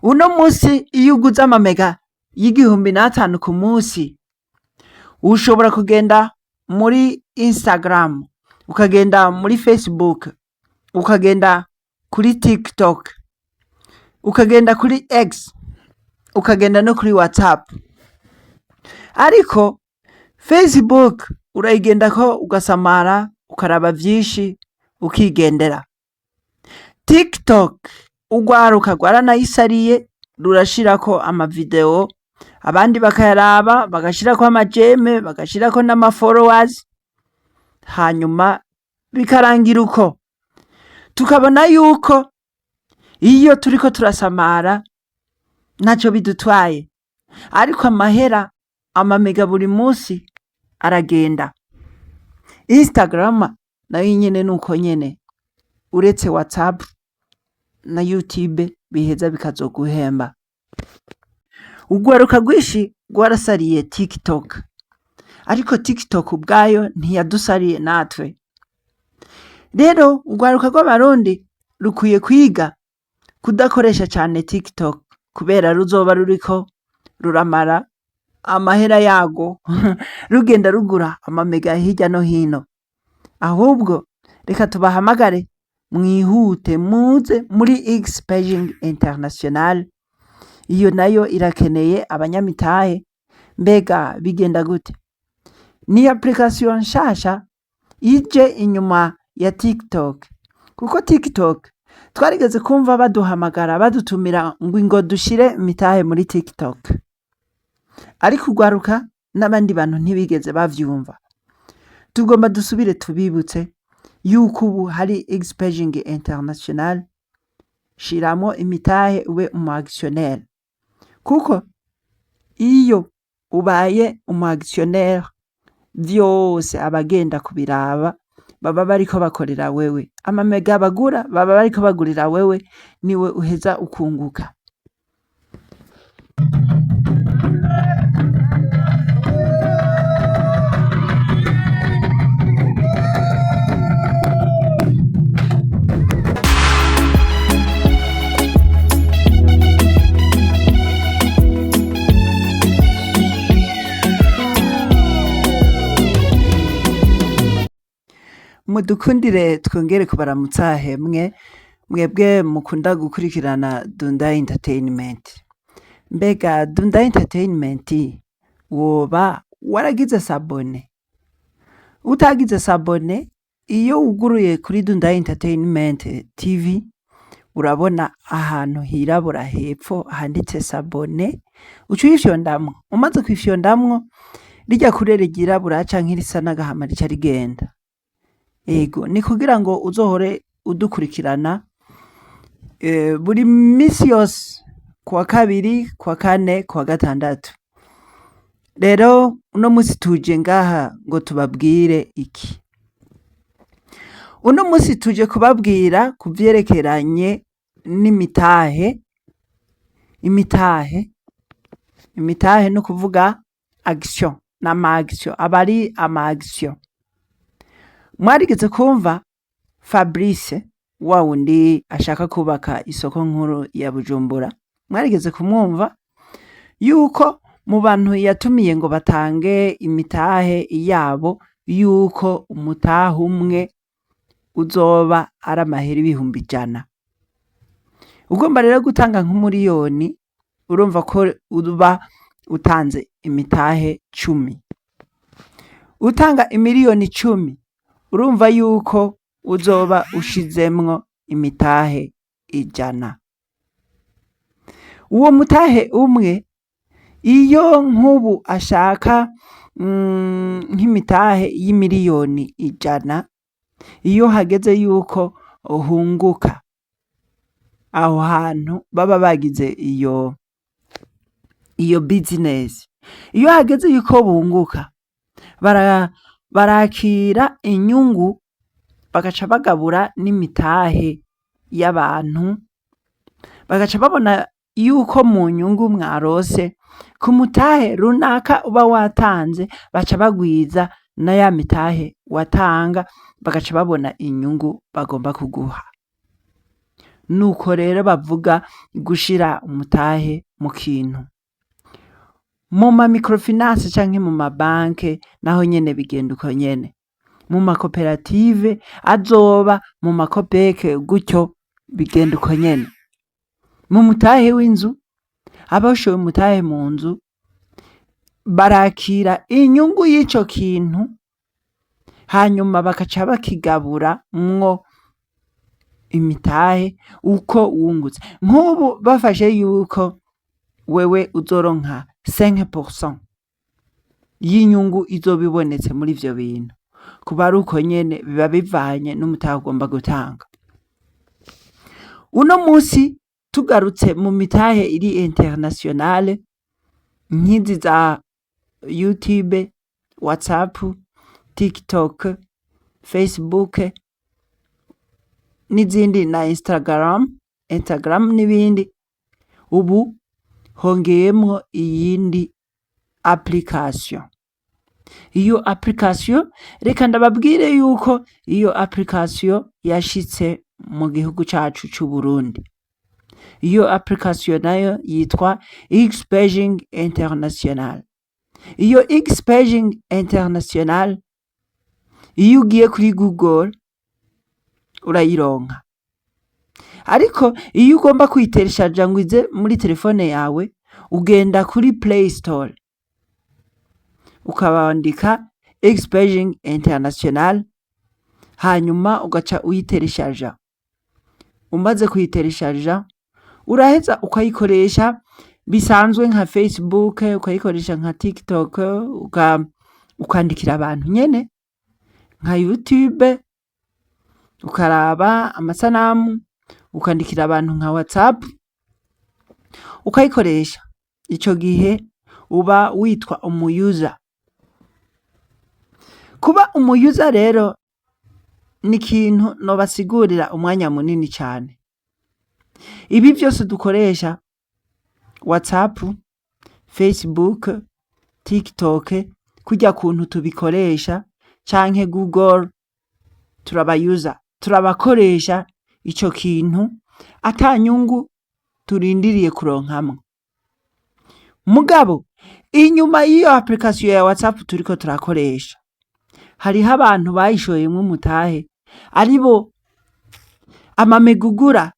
Uno munsi iyo uguze amamega y'1500 ku munsi, ushobora kugenda muri Instagram, ukagenda muri Facebook, ukagenda kuri TikTok, ukagenda kuri X, ukagenda no kuri WhatsApp. Ariko Facebook urayigendako ugasamara, ukaraba vyinshi, ukigendera. TikTok urwaruka rwaranayisariye, rurashirako amavideo, abandi bakayaraba, bagashirako ama j'aime, bagashirako n'ama followers, hanyuma bikarangira uko. Tukabona yuko iyo turiko turasamara ntaco bidutwaye, ariko amahera, amamega buri munsi aragenda. Instagram nayo nyene nuko nyene, uretse WhatsApp na YouTube biheza bikazoguhemba. Urwaruka rwinshi rwarasariye TikTok, ariko TikTok ubwayo ntiyadusariye natwe. Rero urwaruka rw'Abarundi rukwiye kwiga kudakoresha cane TikTok, kubera ruzoba ruriko ruramara amahera yarwo rugenda rugura amamega hirya no hino. Ahubwo reka tubahamagare mwihute muze muri X Paging International, iyo nayo irakeneye abanyamitahe. Mbega bigenda gute? Ni application nshasha ije inyuma ya TikTok, kuko TikTok twarigeze kumva baduhamagara badutumira ngo ingo dushire imitahe muri TikTok, ariko urwaruka n'abandi bantu ntibigeze bavyumva. Tugomba dusubire tubibutse yuko ubu hari X Paging International, shiramwo imitahe ube umu actionnaire, kuko iyo ubaye umu actionnaire vyose abagenda kubiraba baba bariko bakorera wewe, amamega bagura baba bariko bagurira wewe, niwe uheza ukunguka. Mudukundire twongere kubaramutsa hemwe mwebwe mukunda gukurikirana Dunda Entertainment. Mbega Dunda Entertainment woba waragize s'abonner? Utagize s'abonner, iyo wuguruye kuri Dunda Entertainment TV urabona ahantu hirabura hepfo handitse s'abonner, uca uyifyondamwo. Umaze kuyifyondamwo, rirya kurere ryirabura canke risa n'agahama rica rigenda. Ego, ni kugira ngo uzohore udukurikirana buri misi yose, kuwa kabiri, kuwa kane, kuwa gatandatu. Rero uno musi tuje ngaha ngo tubabwire iki? Uno musi tuje kubabwira ku vyerekeranye n'imitahe, imitahe, imitahe ni ukuvuga action, n'ama action, aba ari ama action. Mwarigeze kumva Fabrice wa wundi ashaka kubaka isoko nkuru ya Bujumbura, mwarigeze kumwumva yuko mu bantu yatumiye ngo batange imitahe yabo, yuko umutahe umwe uzoba ari amahera 100,000. Ugomba rero gutanga nk'umuriyoni, urumva ko uba utanze imitahe 10. Utanga imiliyoni 10, urumva yuko uzoba ushizemwo imitahe 100. Uwo mutahe umwe, iyo nk'ubu ashaka nk'imitahe y'100,000,000, iyo hageze yuko uhunguka, aho hantu baba bagize iyo business, iyo hageze yuko bunguka, barakira inyungu bagaca bagabura n'imitahe y'abantu, bagaca babona yuko mu nyungu mwarose ku mutahe runaka uba watanze, baca bagwiza na ya mitahe watanga, bagaca babona inyungu bagomba kuguha. Nuko rero bavuga gushira umutahe mu kintu. Mu ma microfinance canke mu mabanke naho nyene bigenda uko nyene. Mu makoperative azoba mu makopeke gutyo, bigenda uko nyene. Mu mutahe w'inzu, abashoye umutahe mu nzu barakira inyungu y'ico kintu, hanyuma bakaca bakigabura mwo imitahe uko wungutse. Nk'ubu bafashe yuko wewe uzoronka 5% y'inyungu izoba ibonetse muri ivyo bintu, kuba ari uko nyene biba bivanye n'umutahe ugomba gutanga. Uno musi tugarutse mu mitahe iri internationale nk'izi za YouTube, WhatsApp, TikTok, Facebook n'izindi na Instagram n'ibindi, ubu hongeyemwo iyindi application. Iyo application, reka ndababwire yuko iyo application yashitse mu gihugu cacu c'Uburundi. Iyo application nayo yitwa Xpaging International. Iyo Xpaging International, iyo ugiye kuri Google urayironka, ariko iyo ugomba kuyitereshaja ngo ize muri telefone yawe, ugenda kuri Play Store ukabandika Xpaging International, hanyuma ugaca uyitereshaja. Umaze kuyitereshaja, uraheza ukayikoresha bisanzwe nka Facebook, ukayikoresha nka TikTok, ukandikira abantu nyene, nka YouTube ukaraba amasanamu, ukandikira abantu, nka WhatsApp ukayikoresha. Ico gihe uba witwa umu user. Kuba umu user rero ni ikintu nobasigurira umwanya munini cane. Ibi vyose dukoresha, WhatsApp, Facebook, TikTok, kurya kuntu tubikoresha canke Google, turaba user, turabakoresha ico kintu ata nyungu turindiriye kuronkamwo. Mugabo inyuma y'iyo application ya WhatsApp turiko turakoresha, hariho abantu bayishoyemwo umutahe, aribo amamega ugura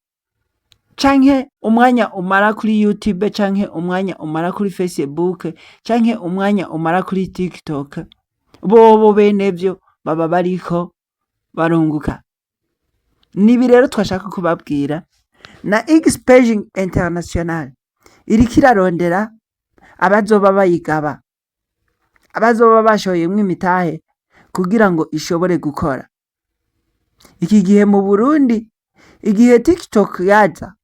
canke umwanya umara kuri YouTube canke umwanya umara kuri Facebook canke umwanya umara kuri TikTok, bobo benevyo baba bariko barunguka. Nibi rero twashaka kubabwira, na Xpaging International iriko irarondera abazoba bayigaba, abazoba bashoyemwo imitahe kugira ngo ishobore gukora. Iki gihe mu Burundi, igihe TikTok yaza,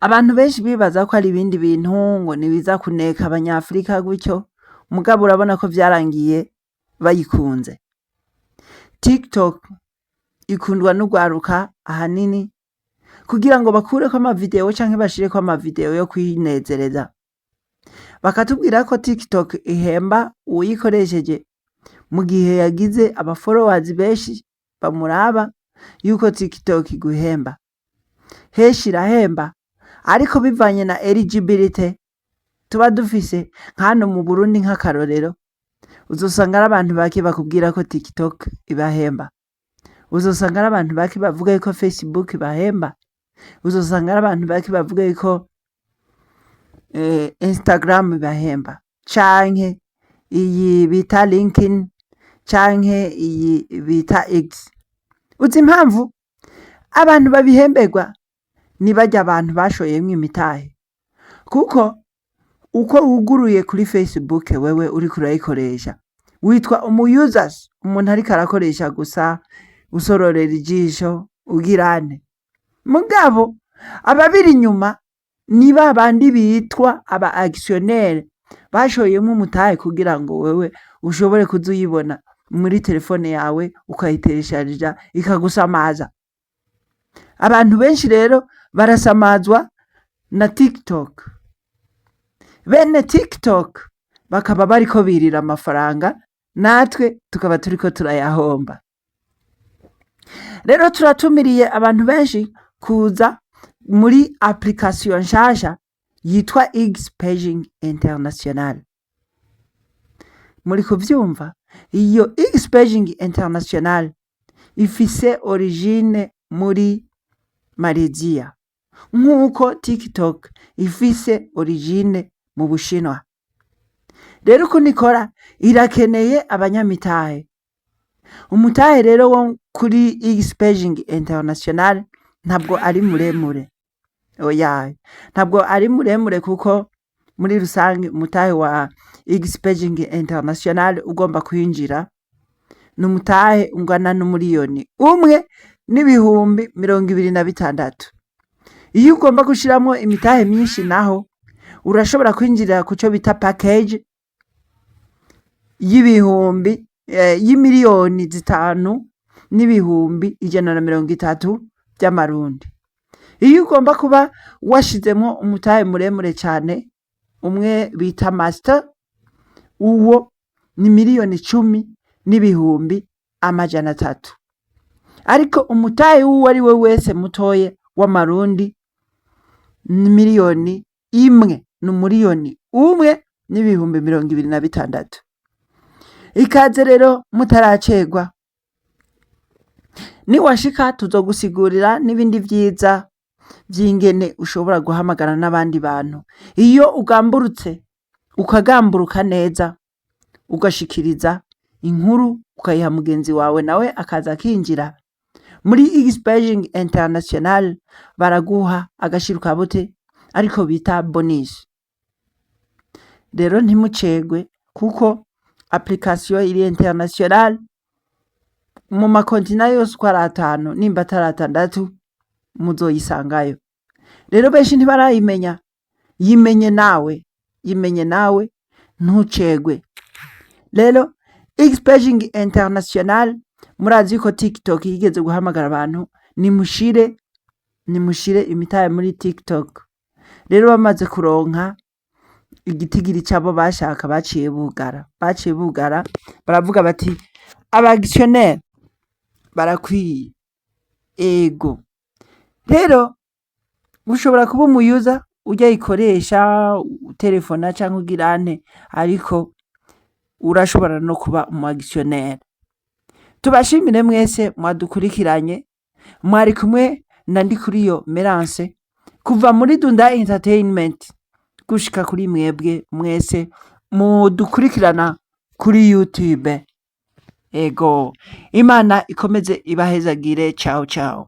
abantu benshi bibaza ko ari ibindi bintu, ngo nibiza kuneka abanyafrika gutyo, mugabo urabona ko vyarangiye bayikunze. TikTok ikundwa n'urwaruka ahanini kugira ngo bakureko amavideo canke bashireko amavideo yo kwinezereza. Bakatubwira ko TikTok ihemba uwuyikoresheje mu gihe yagize aba followers benshi bamuraba, yuko TikTok iguhemba. Henshi irahemba, ariko bivanye na eligibility tuba dufise. Nka hano mu Burundi, nk'akarorero, uzosanga ari abantu bake bakubwira ko TikTok ibahemba, uzosanga ari abantu bake bavuga yuko Facebook ibahemba, uzosanga ari abantu bake bavuga yuko Instagram ibahemba, canke iyi bita LinkedIn, canke iyi bita X. Uzi impamvu? Abantu babihemberwa ni barya abantu bashoyemwo imitahe, kuko uko wuguruye kuri Facebook, wewe uriko urayikoresha witwa umu users, umuntu ariko arakoresha gusa, usororera ijisho, ugirane. Mugabo ababiri inyuma ni ba bandi bitwa aba actionnaire bashoyemwo umutahe kugira ngo wewe ushobore kuza uyibona muri telefone yawe, ukayiteresharija ikagusamaza. Abantu benshi rero barasamazwa na TikTok. Bene TikTok bakaba bariko birira amafaranga, natwe tukaba turiko turayahomba. Rero turatumiriye abantu benshi kuza muri Xpaging International. kuza muri application nshasha yitwa X Paging International. Muri kuvyumva, iyo X Paging International ifise origine muri Malaysia, nk'uko TikTok ifise origine mu Bushinwa. Rero ukuntu ikora, irakeneye abanyamitahe. Umutahe rero wo kuri X Paging International ntabwo ari muremure, oya, ntabwo ari muremure, kuko muri rusange umutahe wa X Paging International ugomba kwinjira ni umutahe ungana n'1,026,000. Iyo ugomba gushiramwo imitahe myinshi naho, urashobora kwinjirira kuco bita package y'ibihumbi y'5,130,000 vy'amarundi. Iyo ugomba kuba washizemwo umutahe muremure cane, umwe bita master, uwo ni 10,300,000. Ariko umutahe uwo ari we wese mutoya w'amarundi ni 1,000,000, ni 1,026,000. Ikaze rero mutaracerwa. Niwashika tuzogusigurira n'ibindi vyiza vy'ingene ushobora guhamagara n'abandi bantu. Iyo ugamburutse, ukagamburuka neza, ugashikiriza inkuru, ukayiha mugenzi wawe, nawe akaza akinjira muri X Paging International, baraguha agashirukabute ariko bita bonus. Rero ntimucerwe, kuko application iri international mu makontina yose uko ari atanu, nimba atari atandatu, muzoyisangayo. Rero benshi ntibarayimenya. Yimenye nawe, yimenye nawe, ntucerwe. Rero X Paging International, murazi ko TikTok yigeze guhamagara abantu: Nimushire imitahe muri TikTok." Rero bamaze kuronka igitigiri cabo bashaka, baciye bugara, baravuga bati: "Aba actionnaire barakwiye." Ego, rero ushobora kuba umuyuza urya ayikoresha utelefona canke ugira nte, ariko urashobora no kuba umu actionnaire. Tubashimire mwese mwadukurikiranye. Mwari kumwe na Ndikuriyo Merance kuva muri Dunda Entertainment gushika kuri mwebwe mwese mudukurikirana kuri YouTube. Ego, Imana ikomeze ibahezagire. Ciao ciao.